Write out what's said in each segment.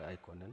ኣይኮነን።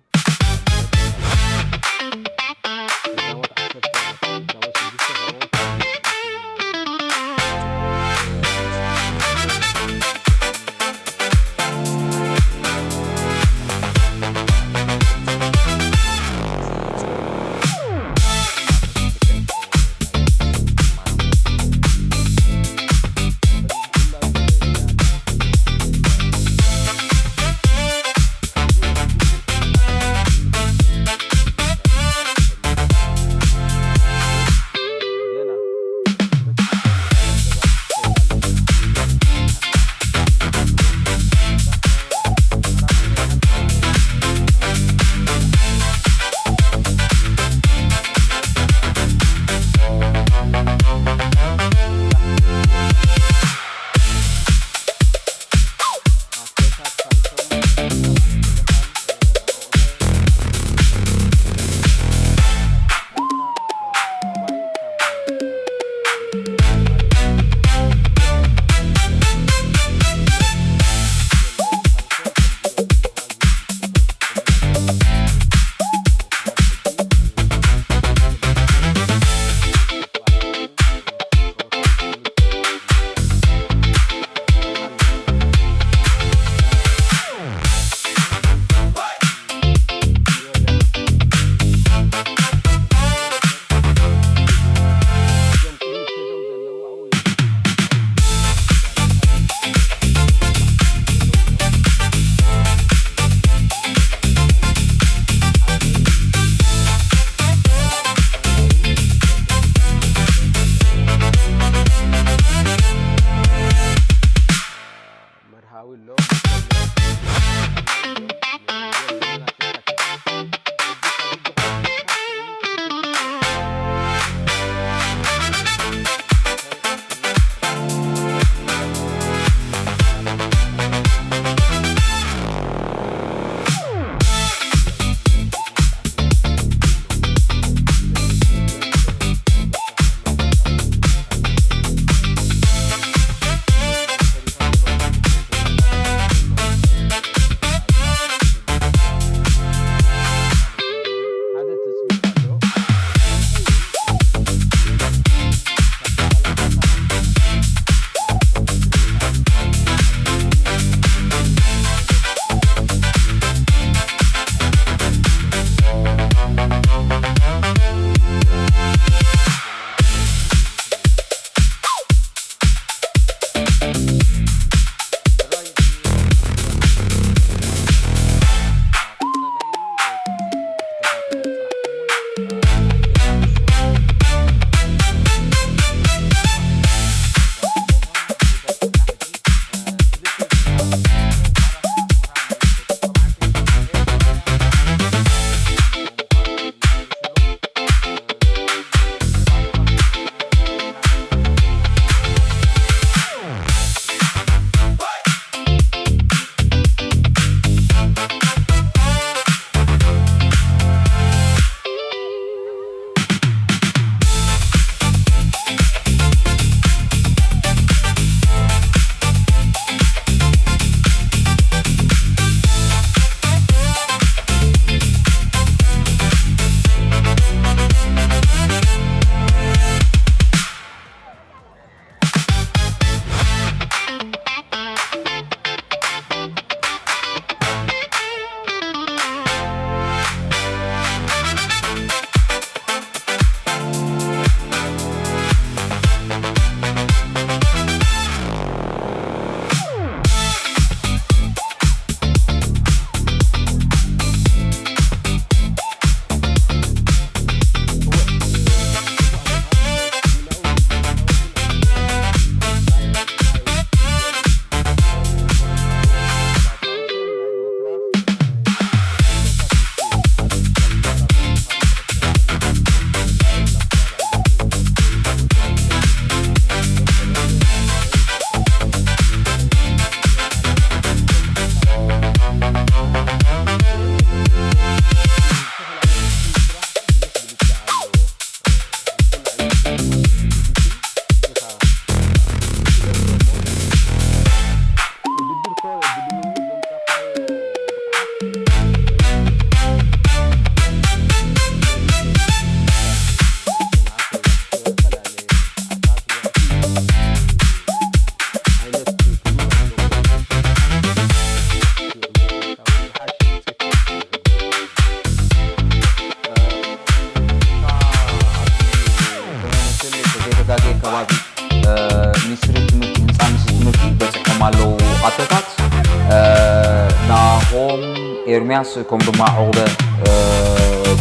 ኤርምያስ ከምኡ ድማ ዑቕበ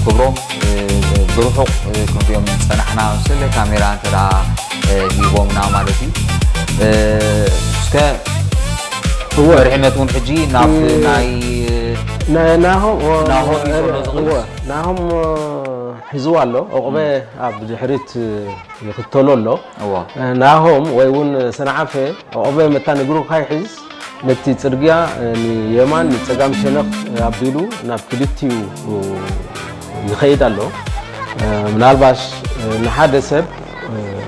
ክብሮም ብርሑቕ ክንሪኦም ዝጸናሕና ስለ ካሜራ እንተ ደኣ ሂቦምና ማለት እዩ። እስከ እወ። መሪሕነት እውን ሕጂ ናብ ናይ ናሆም ናሆም እዩ ዘሎ ዝቕልስ። ናሆም ሒዝዋ ኣሎ። ዑቕበ ኣብ ድሕሪት ይኽተሎ ኣሎ። እዎ። ናሆም ወይ እውን ሰንዓፈ ዑቕበ መታን እግሩ ካይሕዝ ነቲ ጽርግያ ንየማን ንጸጋም ሸነኽ ኣቢሉ ናብ ክልቲኡ ይኸይድ ኣሎ። ምናልባሽ ንሓደ ሰብ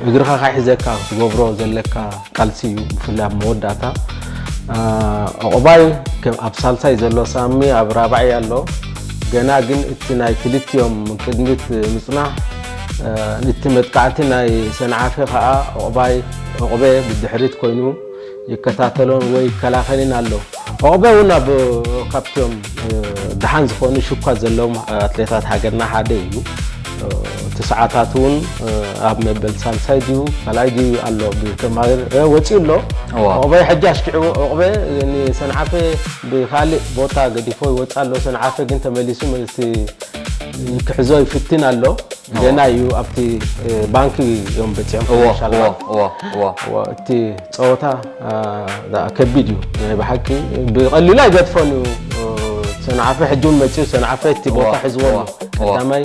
እግርኻ ካይሕዘካ ክትገብሮ ዘለካ ቃልሲ እዩ፣ ብፍላይ ኣብ መወዳእታ። ዑቕባይ ኣብ ሳልሳይ ዘሎ፣ ሳሚ ኣብ ራብዓይ ኣሎ። ገና ግን እቲ ናይ ክልቲኦም ቅድሚት ምጽናሕ እቲ መጥቃዕቲ ናይ ሰንዓፈ ከኣ ዑቕባይ ዑቕበ ብድሕሪት ኮይኑ ይከታተሎን ወይ ይከላኸልን ኣሎ። ዑቕበ እውን ኣብ ካብቶም ደሓን ዝኾኑ ሽኳ ዘለዎም ኣትሌታት ሃገርና ሓደ እዩ። እቲ ሰዓታት እውን ኣብ መበል ሳልሳይ ድዩ ካልኣይ ድዩ ኣሎ ብተማሪ ወፂኡ ኣሎ። ዑቕበ ሕጂ ኣሽኪዕዎ። ዑቕበ ንሰንዓፈ ብካሊእ ቦታ ገዲፎ ይወፅእ ኣሎ። ሰንዓፈ ግን ተመሊሱ መልሲ ክሕዞ ይፍትን ኣሎ። ገና እዩ ኣብቲ ባንኪ እዮም በፂሖም። እቲ ፀወታ ከቢድ እዩ ናይ ብሓቂ። ብቐሊሉ ኣይገድፎን እዩ። ሰንዓፈ ሕጂ እውን መፂኡ። ሰንዓፈ እቲ ቦታ ሕዝዎ ኣሎ። ቀዳማይ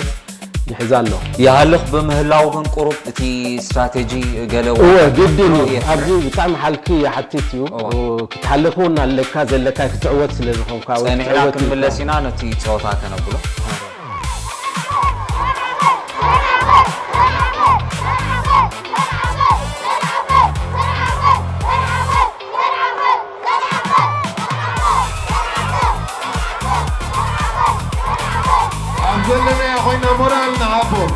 ይሕዝ ኣሎ። ይሃልኽ ብምህላው ግን ቁሩብ እቲ ስትራቴጂ ገለ እወ ግድን እዩ። ኣብዚ ብጣዕሚ ሓልኪ ይሓትት እዩ። ክትሓልኽ እውን ኣለካ ዘለካ ክትዕወት ስለ ዝኾንካ። ጸኒዕና ክንምለስ ኢና ነቲ ጸወታ ከነብሎ። ኣብ ዘለናዮ ኮይና ሞራል ንሃቦም።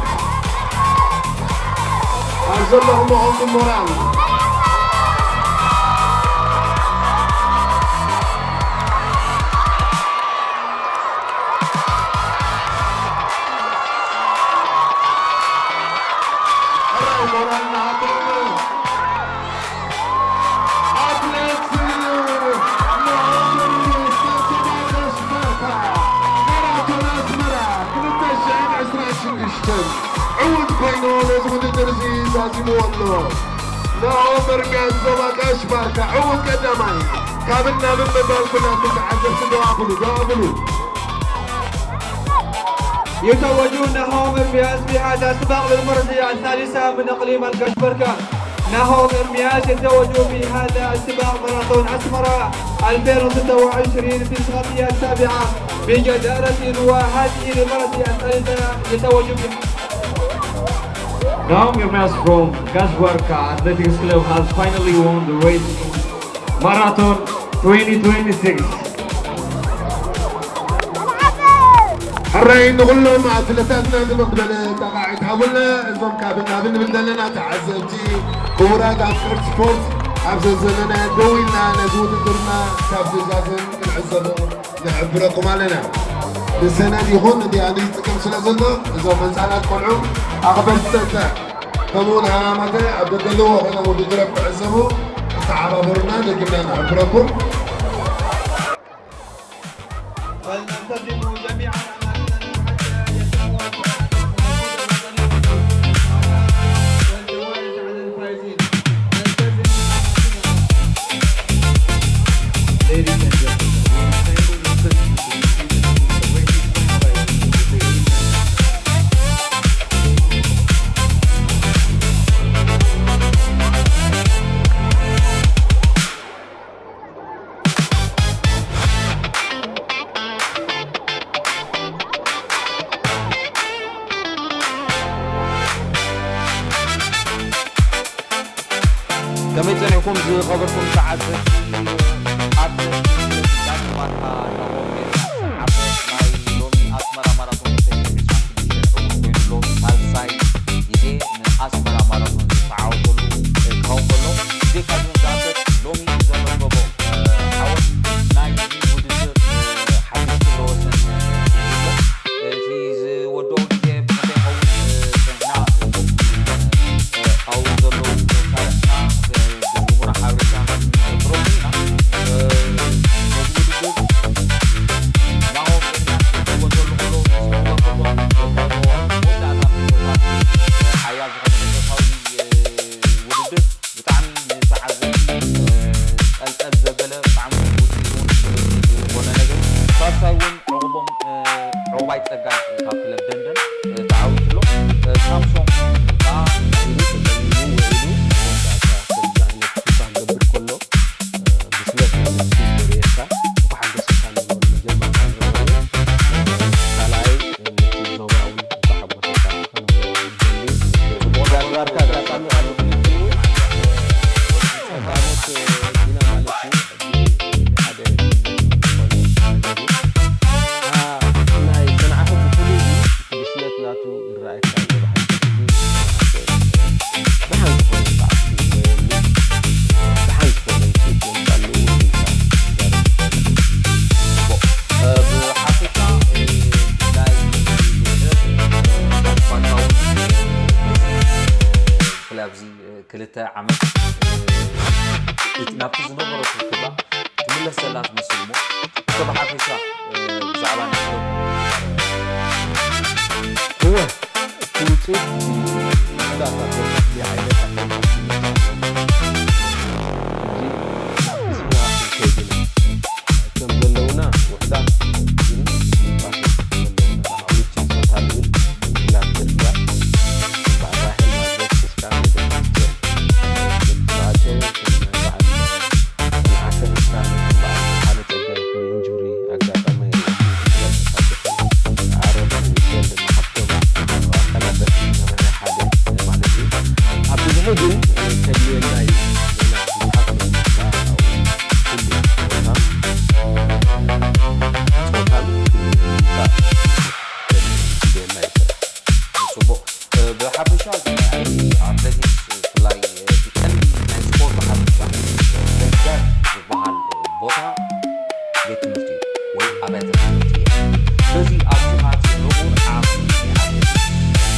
ኣብ ዘለኹም ኾንኩም ሞራል። ሕራይ ሞራል ንሃቦም። ኣትሌት ዮሃንስ ተስፋ ተሽባርካ ማራቶን ኣስመራ ክልተ ሽሕን ዕስራን ሽዱሽተን ዕዉት ኮይኑ ነዚ ውድድር እዚ ዛዚምዎ ኣሎ። ናሆም እርምያስ ዞባ ጋሽ ባርካ ዕዉት ቀዳማይ። ካብን ናብን ምባል ኩላትኩም ተዓዘብቲ ደው ኣብሉ፣ ደው ኣብሉ። يتوج نهوم الرياض في هذا السباق للمرة الثالثة من إقليم الكشبركة. نهوم الرياض يتوج في هذا السباق ماراثون أسمرة ألفين وستة وعشرين في الساعة السابعة بجدارة، وهذه للمرة الثالثة يتوج بها. Naum Yilmaz from Gashwarka Athletics Club has finally won the race. Marathon twenty twenty-six. ሕራይ ንኹሎም ኣትለታትና ንመቕበለ ጠቓዒት ሃቡልና። እዞም ካብን ናብን ንብል ዘለና ተዓዘብቲ፣ ክቡራት ኣፍቀርቲ ስፖርት፣ ኣብ ዘዘለናዮ ደው ኢልና ነዚ ውድድርና ካብ ትእዛዝን ክንዕዘቦ ንሕብረኩም ኣለና። ንሰነድ ይኹን ንዲኣሊ ዝጥቀም ስለ ዘሎ እዞም ህፃናት ቆልዑ ኣኽበርቲ ፀጥታ ከምኡ እውን ሃማማተ ኣብ ደገለዎ ኮይኖም ውድድሮም ክዕዘቡ ክተሓባበሩና ደጊምና ንሕብረኩም። فلننتظم جميعا أماكننا حتى يتم والجوائز على الفائزين. نلتزم أماكننا. Ladies and gentlemen, we kindly request you to be seated in the waiting line by the ከመይ ጸኒሕኩም ዝኸበርኩም ተዓዘብቲ? ኣብ ዳግማታ ናሆም ሰዓት ናይ ሎሚ ኣስመራ ማራቶን ክልተ ሽሕን ዕስራን ሽዱሽተን ዕዉት ኮይኑ ኣሎ። ሳልሳይ ግዜ ንኣስመራ ማራቶን ዝተዓወተሉ ክኸውን ከሎ፣ ብዘይካ እዚ እውን ዝኣክል ሎሚ ንዘመዝገቦ ዓወት ናይዚ ውድድር ሓድሽ ክብረ ወሰን ሒዙ ኣሎ። እቲ ዝወድኦ ግዜ ብኽንደይ ይኸውን? ጽኒሕና ኣብኡ ዘለዉ መሳርሕትና ዝህቡና ሓበሬታ ክንረክቦም ኢና። ክልተ ዓመት፣ እ፣ እቲ፣ ናብቲ ዝነበረቶ ክብራ ትምለስ ዘላ ትመስል እሞ፣ እስከ ብሓፈሻ፣ እ፣ ብዛዕባ ናይ ክለብ እወ፣ እቲ ውፅኢት እቲ መዳእታ ዘሎ ዓይነት ኣትሌታት ሕጂ ናብ ህዝቢ ኣፍሪካ ይግነ። ከም ዘለውና ውሑዳት ግን ንፋስ ዘለውና ውፅኢት ቶታል ግን ፍላት ዘድልያ በዓል ራሄል ማድረስ ስስካ መደብ ተባዕቸው በዓል ሰንዓፈ ንሳ በዓል ሓደ ጸጋይ ብኢንጁሪ ኣጋጠመ። ዓረብን ሚሸል ድማ ካብቶም ኣካላት በፊት ዝነበረ ሓደ ማለት እዩ። ኣብ ብዝሒ ግን ከድልየና እዩ። ገና ብዙሓት እዮም። ኩሉ ጾታን ጾታን ክደና ይስራሕ። ጽቡቕ። እ፣ ብሓፈሻ እዚ ናይ ኣትሌቲክስ ብፍላይ፣ እ፣ እቲ ቀንዲ ናይ ስፖርት ብሓፈሻ ደጋፍ ዝበሃል ቦታ ቤት ትምህርቲ እዩ ወይ ኣብያተ ትምህርቲ እየን። ስለዚ ኣብዚ ኸኣ እቲ ንቡር ዓቕሚ ናይ ኣትሌቲክስ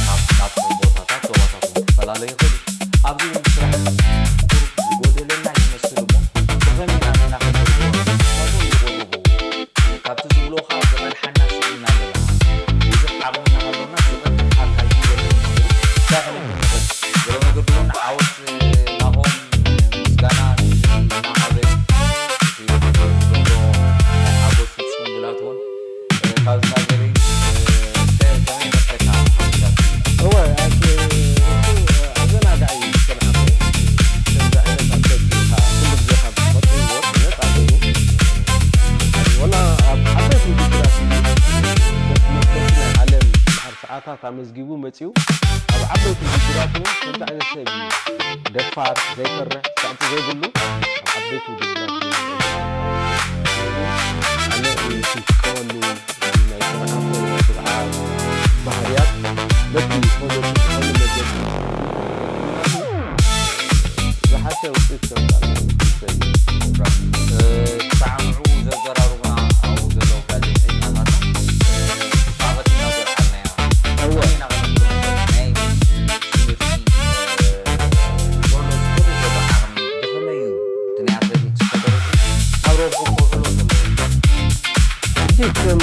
ካብ፣ ናብ ቦታታት ዞባታት እውን ክፈላለ ይኽእል እዩ። ኣብዚ እውን ስራሕ ቁሩብ ዝጎደለና ይመስል እሞ ብኸመይ ኢና ንሕና ከም ህዝቢ ንሳቶም ይቑርቡ? ካብቲ ዝብልዎ ኸዓ ዝቐድሓና ስኢንና ኣለና። ብዙሕ ዓቕሚ እናሃለወና ዝቐድሕ ኣካል እዩ የለን። እንታይ ከነግር ንኽእል? ገለ መገዲ እውን ዓወት ናሆም ምስጋና ንህዝቢ እናሃበ እቲ ዝገብሮ ናይ ሓጎስ ጽምብላት እውን ካብዚ ናዘሪ ከመይ ይመስለካ? ሓሳብ እወ፣ ኣዝ-፣ እሱ ኣዘናጋዒ ዝተነሓፈ ከምዚ ዓይነት ኣትሌት ኢኻ ኩሉ ግዜ ካብ ዝፈትዎ ነጻ ኮይኑ፣ ወላ ኣብ ዓበይቲ ውድድራት እዩ፣ በቲ መስፈርቲ ናይ ዓለም ድሓር ሰዓታት ኣመዝጊቡ መጺኡ። ኣብ ዓበይቲ ውድድራት እውን ከምዚ ዓይነት ሰብ እዩ። ደፋር፣ ዘይፈርሕ፣ ጸቕጢ ዘይብሉ፣ ኣብ ዓበይቲ ውድድራት እዩ። ኣነ ክጥቀመሉ ናይ ስርዓት ስርዓት ባህርያት በቲ ፖዘቲቭ ዝኾነ መገዲ ዝሓሸ ውፅኢት ከምፃእ ዝኽእል ሰብ እዩ። እ፣ ክሳዕ ንዑ ዘዘራርቡና ኣብኡ ዘለዉ ጋዜጠኛታት፣ እ፣ ክሳዕ ቀዲምና ዘርኣናዮ እወ። ከመይ ኢና ክንብሎ ንኽእል? ናይ ትምህርቲ፣ እ፣ ዘሎ ዝኹሉ ዘሎ ዓቕሚ ብኸመይ እዩ እቲ ናይ ኣትሌቲክስ ፌደሬሽን ናብ ረብሕኡ ከውዕሎ ዘለዎ? ሕጂ ከም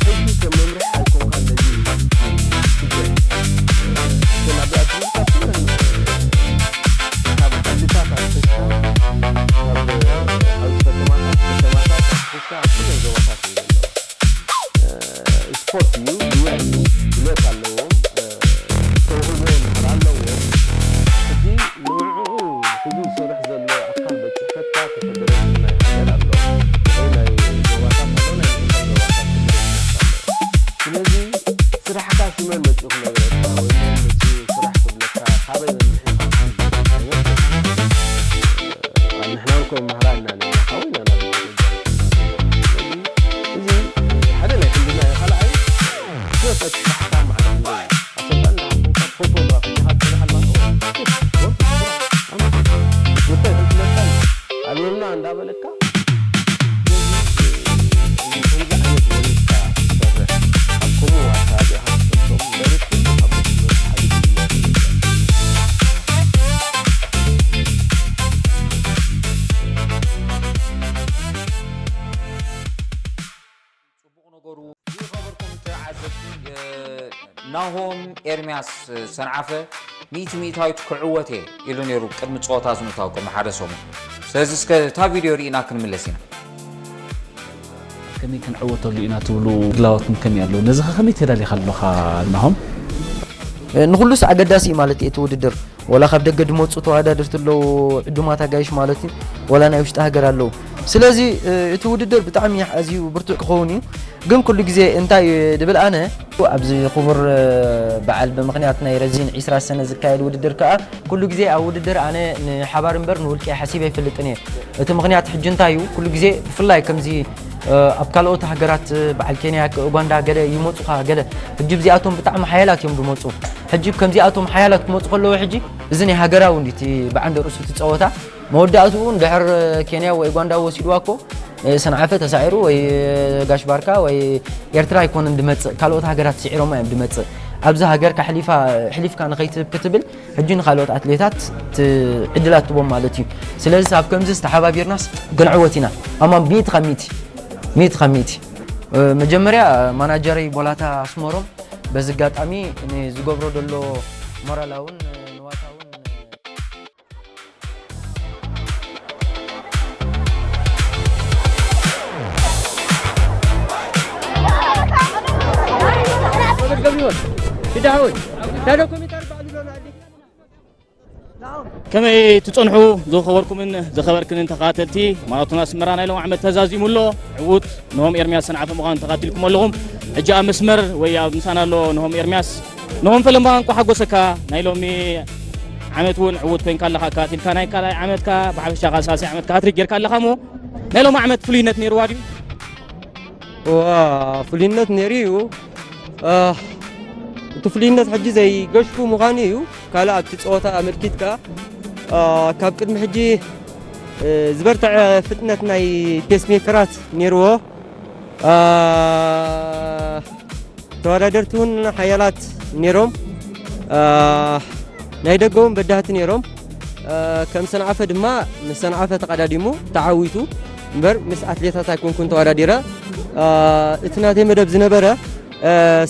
ሕጂ ከም መምርሒ ኣይኮንካን ነዚ ጉዳይ። እተን ኣብያተ ትምህርትታት ኩለን ካብ ዓድታት ኣትሒዝካ፣ ካብ ዓውዲ ከተማታት፣ ከተማታት ኣትሒዝካ ኣብ ኩለን ዞባታት እየን ዘለዋ። ስፖርት እዩ፣ ጉያ እዩ፣ ድሌት ኣለዎም፣ ተውህቦ እንድሕር ኣለዎም፣ ሕጂ ንዕኡ ሒዙ ዝሰርሕ ዘሎ ኣካል ቤት ጽሕፈት ካብ እቲ ፌደሬሽን ናይ ሃገር ኣሎ፣ ወይ ናይ ዞባታት ኣሎ፣ ናይ ንኡሳን ዞባታት ፌደሬሽናት ኣሎ። ስለዚ ስራሕካ ሽመን መጺኡ ክነግረካ ወይ መን መጺኡ ስራሕ ክብለካ ካበይ መምርሒ ኢኻ ትሕዝ ዓይነት ኣይመስለንን። ንሕና እኮ መምህራን ኢና ነና፣ ሓው ኢና ናብ ደረጃ በጺሕና ዘለና። ስለዚ እዚ ሓደ ናይ ሕልና እዩ። ካልኣይ፣ ፎቶ ተትስራሕካ ማዕረ ክንደይ እዩ? ኣሰልጣኒ ደኣ ኮይንካ ፎቶ ደኣ ሒዝካ ትሰርሕ ኣለኻ። ኦ፣ ወርቂ ስራሕ፣ ኣምስት፣ ወርቂ ስራሕ። ወርቂ ስራሕ። ዓብዮምና እንዳበለካ፣ ስለዚ፣ እዚ ከምዚ ዓይነት ወሪድካ ትሰርሕ፣ ኣብ ከምኡ ኣካባቢ ኢኻ ትፈልጦም እምበር፣ ኩሉ ካብ መስመር ሓሊፉ ዝመጽእ ነገር። ጽቡቕ ነገሩ። ዝኸበርኩም ተዓዘብቲ፣ እ፣ ናሆም ኤርምያስ ሰንዓፈ ሚእቲ ሚእታዊት ክዕወት እየ ኢሉ ነይሩ ቅድሚ ጸወታ እዚ ምእታው ቅድሚ ሓደ ሰሙን። ስለዚ እስከ እታ ቪድዮ ርኢና ክንምለስ ኢና። ከመይ ክንዕወተሉ ኢና ትብሉ ድላዎትኩም ከመይ ኣለዉ? ነዚ ኸ ከመይ ተዳሊኻ ኣለኻ ናሆም? ንኹሉስ ኣገዳሲ እዩ ማለት እዩ እቲ ውድድር። ወላ ካብ ደገ ዝመጹ ተወዳደርቲ ኣለዉ፣ ዕዱማት ኣጋይሽ ማለት እዩ፣ ወላ ናይ ውሽጢ ሃገር ኣለዉ። ስለዚ፣ እ፣ እቲ ውድድር ብጣዕሚ ኣዝዩ ብርቱዕ ክኸውን እዩ። ግን ኩሉ ግዜ እንታይ ድብል ኣነ፣ ኣብዚ ክቡር፣ እ፣ በዓል ብምኽንያት ናይ ረዚን ዒስራ ሰነ ዝካየድ ውድድር ከኣ፣ ኩሉ ግዜ ኣብ ውድድር ኣነ ንሓባር እምበር ንውልቂ ሓሲበ ኣይፈልጥን እየ። እቲ ምኽንያት ሕጂ እንታይ እዩ? ኩሉ ግዜ ብፍላይ ከምዚ፣ እ፣ ኣብ ካልኦት ሃገራት፣ እ፣ በዓል ኬንያ፣ ኡጋንዳ ገለ ይመጹኻ ገለ። ሕጂ እዚኣቶም ብጣዕሚ ሓያላት እዮም ዝመጹ። ሕጂ ከምዚኣቶም ሓያላት ክመጹ ከለዉ ሕጂ እዚ ናይ ሃገራዊ እንዲ እቲ ብዓንደ ርእሱ እቲ ጸወታ መወዳእትኡ እንድሕር ኬንያ ወይ ኡጋንዳ ወሲድዋ እኮ፣ እ፣ ሰንዓፈ ተሳዒሩ ወይ ጋሽ ባርካ ወይ ኤርትራ ኣይኮነን ድመጽእ፣ ካልኦት ሃገራት ስዒሮማ እዮም ድመጽእ። ኣብዚ ሃገርካ ሕሊፋ ሕሊፍካ ንኸይትህብ ክትብል ሕጂ ንኻልኦት ኣትሌታት ት- ዕድላት ትቦም ማለት እዩ። ስለዚ ኣብ ከምዚ ዝተሓባቢርናስ ክንዕወት ኢና። ኣማን ሚእቲ ካብ ሚእቲ ሚእቲ ካብ ሚእቲ። መጀመርያ ማናጀረይ ቦላታ ኣስመሮም በዚ ኣጋጣሚ ንዝገብሮ ዘሎ ሞራላውን ንዋታውን ከመይ ትጸንሑ ዝኸበርኩምን ዝኸበርክንን ተኸታተልቲ ማራቶን ኣስመራ ናይ ሎም ዓመት ተዛዚሙ ኣሎ። ዕዉት ንሆም ኤርሚያስ ሰንዓፈ ምዃኑ ተኸታቲልኩም ኣለኹም። ሕጂ ኣብ መስመር ወይ ኣብ ምሳና ኣሎ ንሆም ኤርሚያስ። ንሆም ፈለማ እንኳ ሓጎሰካ። ናይ ሎሚ ዓመት እውን ዕዉት ኮይንካ ኣለኻ ኣካቲልካ ናይ ካልኣይ ዓመትካ ብሓፈሻ ካልሳሲ ዓመትካ ሃትሪክ ጌርካ ኣለኻ እሞ ናይ ሎም ዓመት ፍሉይነት ነይርዋ ድዩ? ፍሉይነት ነይሩ እዩ። እቲ ፍሉይነት ሕጂ ዘይገሽፉ ምዃኑ እዩ። ካልእ ኣብቲ ፀወታ ኣመልኪትካ ካብ ቅድሚ ሕጂ ዝበርትዐ ፍጥነት ናይ ፔስሜከራት ነይርዎ። ተወዳደርቲ እውን ሓያላት ነይሮም። ናይ ደገ እውን በዳህቲ ነይሮም። ከም ሰንዓፈ ድማ ምስ ሰንዓፈ ተቐዳዲሙ ተዓዊቱ እምበር ምስ ኣትሌታት ኣይኮንኩን ተወዳዲረ። እቲ ናተይ መደብ ዝነበረ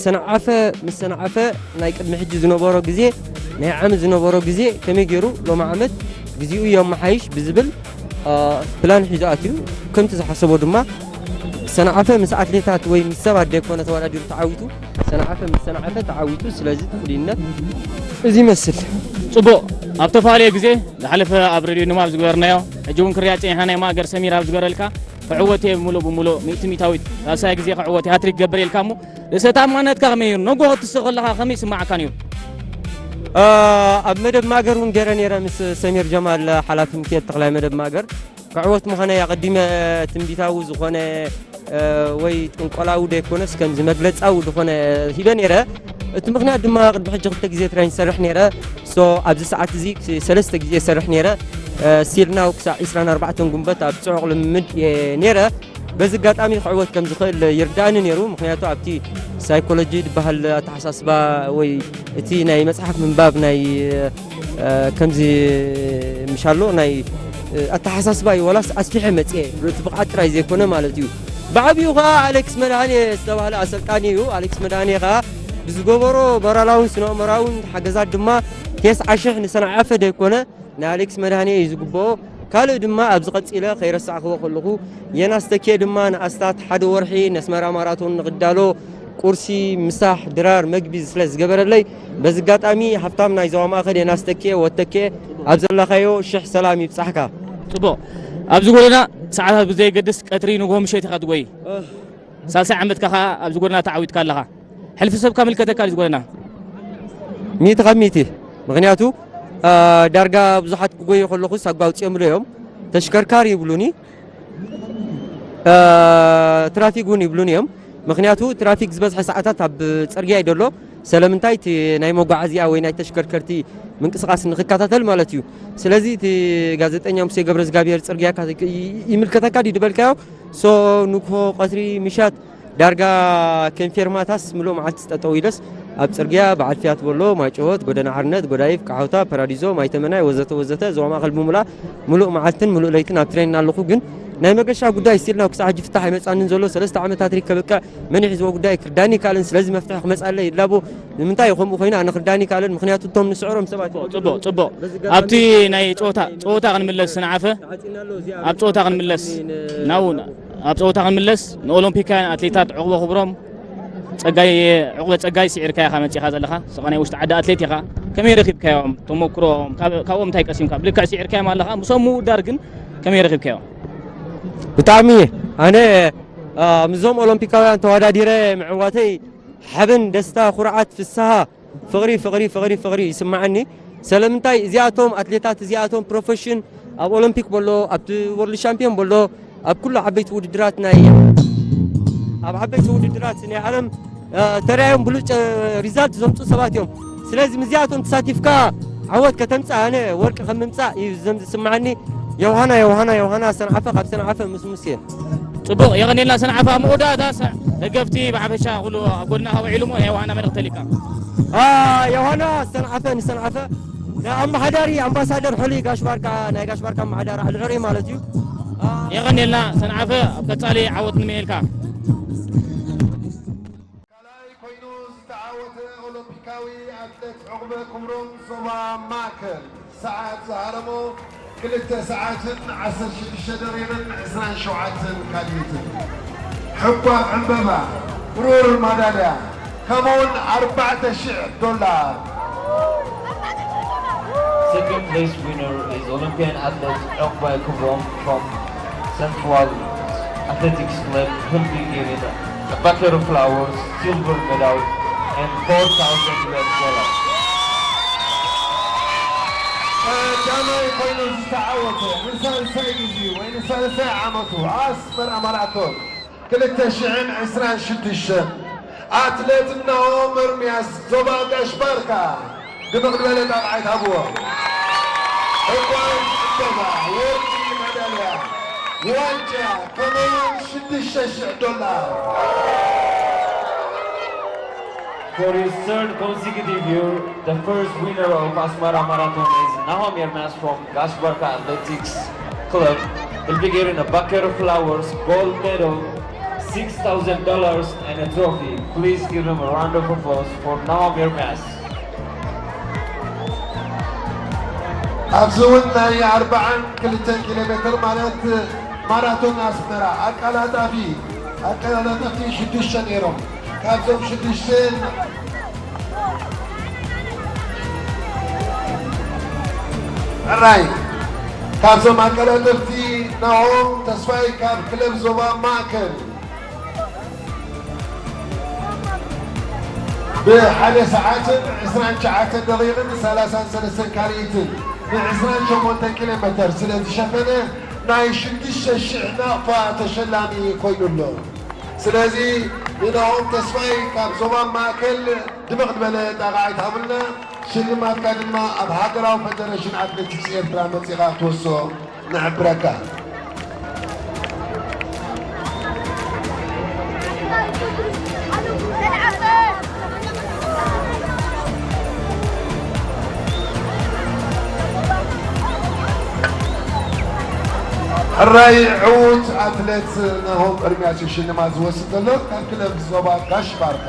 ሰንዓፈ ምስ ሰንዓፈ ናይ ቅድሚ ሕጂ ዝነበሮ ግዜ ናይ ዓመት ዝነበሮ ግዜ ከመይ ገይሩ ሎሚ ዓመት ግዜኡ የመሓይሽ ብዝብል ፕላን ሒዙ ኣትዩ። ከምቲ ዝሓሰቦ ድማ ሰንዓፈ ምስ ኣትሌታት ወይ ምስ ሰባት ዘይኮነ ተወዳዲሩ ተዓዊቱ፣ ሰንዓፈ ምስ ሰንዓፈ ተዓዊቱ። ስለዚ እቲ ፍሉይነት እዚ ይመስል። ጽቡቕ። ኣብ ተፈላለየ ግዜ ዝሓለፈ ኣብ ሬድዮ ንባብ ዝገበርናዮ ሕጂ እውን ክሪኣ ጸኒሕና ናይ ማእገር ሰሚር ኣብ ዝገበረልካ ክዕወት እየ ብምሉእ ብምሉእ ሚእቲ ሚእታዊት ሳልሳይ ግዜ ክዕወት እየ ሃትሪክ ክገብር ኢልካ እሞ ርእሰ ተኣማንነትካ ከመይ እዩ? ነጎ ክትስእ ከለኻ ከመይ ይስምዓካ ነይሩ? ኣብ መደብ ማእገር እውን ገይረ ነይረ ምስ ሰሚር ጀማል ሓላፊ ምክኤል ተኽላይ መደብ ማእገር ክዕወት ምዃነይ ኣቐዲመ ትንቢታዊ ዝኾነ ወይ ጥንቆላዊ ዘይኮነስ ከምዚ መግለጻዊ ዝኾነ ሂበ ነይረ። እቲ ምኽንያት ድማ ቅድሚ ሕጂ ክልተ ግዜ ትሬን ይሰርሕ ነይረ። ሶ ኣብዚ ሰዓት እዚ ሰለስተ ግዜ ይሰርሕ ነይረ። ስቲል ናው ክሳዕ ዕስራን ኣርባዕተን ጉንበት ኣብ ጽዑቕ ልምምድ እየ ነይረ። በዚ ኣጋጣሚ ክዕወት ከም ዝኽእል ይርዳእኒ ነይሩ። ምኽንያቱ ኣብቲ ሳይኮሎጂ ዝበሃል ኣተሓሳስባ ወይ እቲ ናይ መጽሓፍ ምንባብ ናይ ከምዚ ምሻሎ ናይ ኣተሓሳስባ እዩ ወላስ ኣስፊሐ መጽኤ እቲ ብቕዓት ጥራይ ዘይኮነ ማለት እዩ። ብዓብኡ ከዓ ኣሌክስ መድሃኔ ዝተባህለ ኣሰልጣኒ እዩ። ኣሌክስ መድሃኔ ከዓ ብዝገበሮ ሞራላውን ስነ ኣእምራውን ሓገዛት ድማ ቴስዓ ሽሕ ንሰንዓፈ ዘይኮነ ንኣሌክስ መድሃኔ እዩ ዝግብኦ። ካልእ ድማ ኣብዚ ቀጺለ ከይረሳዕክዎ ከለኹ የናስ ተኬ ድማ ንኣስታት ሓደ ወርሒ ነስመራ ማራቶን ንኽዳሎ ቁርሲ፣ ምሳሕ፣ ድራር፣ መግቢ ስለ ዝገበረለይ በዚ ኣጋጣሚ ሃፍታም ናይ ዞባ ማእኸል የናስ ተኬ ወተኬ ኣብ ዘለኻዮ ሽሕ ሰላም ይብጻሕካ። ጽቡቕ። ኣብዚ ጎደና ሰዓታት ብዘየገድስ ቀትሪ ንግሆ ምሸት ኢኻ ትጎይ። ሳልሳይ ዓመትካ ኸኣ ኣብዚ ጎደና ተዓዊትካ ኣለኻ። ሕልፊ ሰብ ካብ ምልከተካ ድዩ ዝጎደና? ሚእቲ ካብ ሚእቲ። ምኽንያቱ ዳርጋ ብዙሓት ክጎዩ ከለኹስ ኣጓውፅኦምሉ እዮም። ተሽከርካሪ ይብሉኒ፣ ትራፊክ እውን ይብሉኒ እዮም። ምኽንያቱ ትራፊክ ዝበዝሐ ሰዓታት ኣብ ፅርግያ እዩ ዘሎ። ስለምንታይ? እቲ ናይ መጓዓዝያ ወይ ናይ ተሽከርከርቲ ምንቅስቓስ ንኽከታተል ማለት እዩ። ስለዚ እቲ ጋዜጠኛ ሙሴ ገብረ እግዚኣብሔር ፅርግያ ይምልከተካ ድዩ ዝበልካዮ? ሶ ንግሆ፣ ቀትሪ፣ ምሻት ዳርጋ ከም ፌርማታስ ምሉእ መዓልቲ ጠጠው ኢለስ ኣብ ጽርግያ በዓል ፊያት በሎ፣ ማይጨወት፣ ጎደና ሓርነት፣ ጎዳይፍ፣ ቃሖታ፣ ፓራዲዞ፣ ማይተመናይ ወዘተ ወዘተ ዞባ ማእኸል ብምሉኣ ምሉእ መዓልትን ምሉእ ለይትን ኣብ ትሬን ኣለኹ። ግን ናይ መገሻ ጉዳይ ስቲል ናው ክሳዕ ሕጂ ፍታሕ ኣይመጻንን ዘሎ። ሰለስተ ዓመታት ሪክ ከብቅዕ መን ይሕዝዎ ጉዳይ ክርዳኒ ይካልን። ስለዚ መፍትሒ ክመጻለይ ይላቦ። ንምንታይ ከምኡ ኮይኑ ኣነ ክርዳኒ ይካልን። ምክንያቱ እቶም ንስዕሮም ሰባት ጽቡቕ ጽቡቕ። ኣብቲ ናይ ጸወታ ጸወታ ክንምለስ ስንዓፈ ኣብ ጸወታ ክንምለስ ናው ኣብ ጸወታ ክንምለስ ንኦሎምፒካውያን ኣትሌታት ዕቑበ ክብሮም ጸጋይ ዕቑበ ጸጋይ ስዒርካ ኢኻ መጺኻ ዘለኻ። ስኻ ናይ ውሽጢ ዓዲ ኣትሌት ኢኻ። ከመይ ረኺብካዮም? ተመክሮኦም ካብ- ካብኦም እንታይ ቀሲምካ? ብልክዕ ስዒርካዮም ኣለኻ። ምሶም ምውዳር ግን ከመይ ረኺብካዮም? ብጣዕሚ ኣነ አ፣ ምስዞም ኦሎምፒካውያን ተወዳዲረ ምዕዋተይ ሓበን፣ ደስታ፣ ኩርዓት፣ ፍስሃ፣ ፍቕሪ ፍቕሪ ፍቕሪ ፍቕሪ ይስምዓኒ። ሰለምንታይ እዚኣቶም ኣትሌታት እዚኣቶም ፕሮፌሽን ኣብ ኦሎምፒክ በሎ ኣብቲ ወርልድ ሻምፒዮን በሎ ኣብ ኩሉ ዓበይቲ ውድድራት ናይ ኣብ ዓበይቲ ውድድራት ናይ ዓለም ተራዮም ብሉጭ ሪዛልት ዘምፁ ሰባት እዮም። ስለዚ ምስዚኣቶም ተሳቲፍካ ዓወት ከተምፃእ ኣነ ወርቂ ከም ምምፃእ እዩ ዘም ዝስምዓኒ። የውሃና የውሃና የውሃና ሰንዓፈ ካብ ሰንዓፈ ምስ ሙሴን ጽቡቕ፣ የቐንየልና ሰንዓፈ። ኣብ መወዳእታ ሰ-፣ ደገፍቲ ብሓፈሻ ኩሉ ኣብ ጎድና ካብ ውዒሉ እሞ ናይ ዮሃና መልእኽቲ ተሊካ። አ፣ ዮሃና ሰንዓፈ ንሰንዓፈ ናይ ኣመሓዳሪ ኣምባሳደር ሕሉይ ጋሽ ባርካ፣ ናይ ጋሽ ባርካ ኣመሓዳሪ ልዕሪ ማለት እዩ። አ፣ የቐንየልና ሰንዓፈ፣ ኣብ ቀጻሊ ዓወት ንምነየልካ። ካልኣይ ኮይኑ ዝተዓወተ ኦሎምፒካዊ ኣትሌት ዕቑበ ክብሮም ዞባ ማእከል። ሰዓት ዝሃረሞ ክልተ ሰዓትን ዓሰርተ ሽዱሽተ ደቂቕን ዕስራን ሸውዓተን ካልኢትን። ሕኳ ዕምበባ፣ ብሩር ማዳልያ፣ ከምኡውን ኣርባዕተ ሽሕ ዶላር። Second place winner is Olympian athlete Okbai Kubrom from Central Athletics Club. He'll be given a bucket of flowers, silver medal, and four thousand U S dollars. ቀዳማይ ኮይኑ ዝተዓወተ ንሳልሳይ ግዜ ወይ ንሳልሳይ ዓመቱ ኣስመራ ማራቶን ክልተ ሽሕን ዕስራን ሽዱሽተን ኣትሌት ናሆም ኤርምያስ ዞባ ጋሽ ባርካ ድምቕ ዝበለ ጣቕዓት ሃብዎ። ዕቋር ዕምበባ፣ ወርቂ ማዳልያ፣ ዋንጫ ከምኡውን ሽዱሽተ ሽሕ ዶላር። For his third consecutive year, the first winner of Asmara Marathon is Nahom Yernas from Gashbarka Athletics Club. He'll be getting a bucket of flowers, gold medal, six thousand dollars, and a trophy. Please give him a round of applause for Nahom Yernas. ኣብዚ እውን ናይ ኣርብዓን ክልተን ኪሎ ሜትር ማለት ማራቶን ኣስመራ ኣቀላጣፊ ኣቀላጣፊ ሽዱሽተ ነይሮም። ካብዞም ሽዱሽተ ሕራይ ካብዞም ኣቀላጠፍቲ ናሆም ተስፋይ ካብ ክለብ ዞባ ማእከል ብሓደ ሰዓትን ዕስራን ትሽዓተን ደቂቕን ሰላሳን ሰለስተን ካልኢትን ንዕስራን ሸሞንተን ኪሎ ሜተር ስለ ዝሸፈነ ናይ ሽዱሽተ ሽሕ ናቕፋ ተሸላሚ ኮይኑ ኣሎ። ስለዚ ንናሆም ተስፋይ ካብ ዞባ ማእከል ድምቕ ዝበለ ጣቕዓት ሃቡልና። ሽልማትካ ድማ ኣብ ሃገራዊ ፈደረሽን ኣትሌቲክስ ኤርትራ መጺኻ ክትወስዶ ንሕብረካ። ሕራይ ዕዉት ኣትሌት ናሆም ኤርምያስ እዩ ሽልማት ዝወስድ ዘሎ ካብ ክለብ ዞባ ጋሽ ባርካ።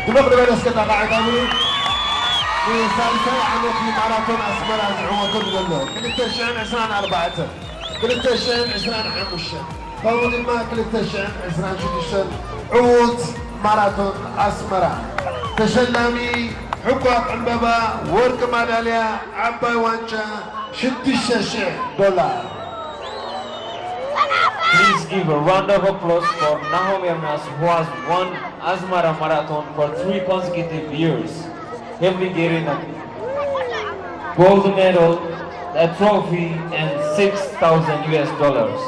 ድምቕ ዝበለ እስከ ጣቕዓት ኣብሉ። ንሳልሳይ ዓመት ማራቶን ኣስመራ ዝዕወተሉ ዘሎ ክልተ ሽሕን ዕስራን ኣርባዕተን፣ ክልተ ሽሕን ዕስራን ሓሙሽተን፣ ከምኡ ድማ ክልተ ሽሕን ዕስራን ሽዱሽተን ዕዉት ማራቶን ኣስመራ ተሸላሚ ሕኳ ዕምበባ፣ ወርቂ ማዳልያ፣ ዓባይ ዋንጫ ሽዱሽተ ሽሕ ዶላር። Please give a round of applause for Nahom Ernas, who has won Asmara Marathon for three consecutive years. He'll be getting a gold medal, a trophy, and six thousand U S dollars.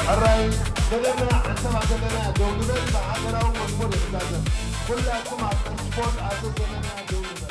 ሕራይ ዘለና ዓንሰባ ዘለና ደው ንበል፣ ብሃገራዊ መስመር ይዛዘም። ኩላትኩም ኣብ ስፖርት ኣብ ዘለና ደው ንበል።